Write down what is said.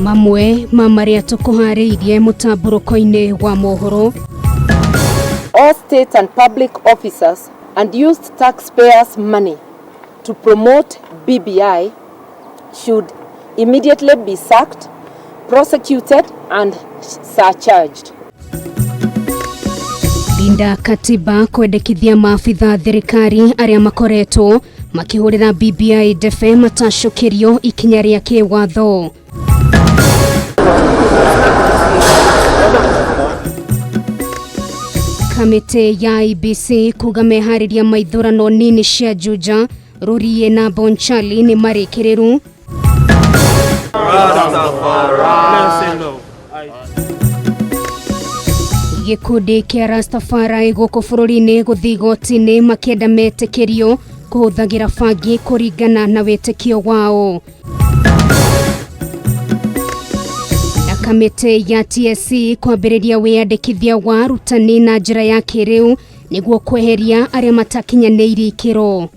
Mamwe ma marĩa tũkũharĩirie mũtambũrũko-inĩ wa mohoro. All state and public officers and used taxpayers money to promote BBI should immediately be sacked, prosecuted and surcharged. Linda Katiba kwendekithia maabitha thirikari arĩa makoretwo makĩhũrĩra BBI ndebe matacũkĩrio ikinya rĩa kĩwatho. Kamĩtĩ ya IEBC kuga meharĩria ma ithurano nini cia Juja, Rurii na Bonchari nĩ marĩkĩrĩru. Gĩkundi kĩa Rastafari gũkũ bũrũri-inĩ gũthiĩ igoti-inĩ makĩenda metĩkĩrio kũhũthagĩra bangi kũringana na wĩtĩkio wao. Na kamĩtĩ ya TSC kwambĩrĩria wĩyandĩkithia wa arutani na njĩra ya kĩrĩu nĩguo kweheria arĩa matakinyanĩirie ikĩro.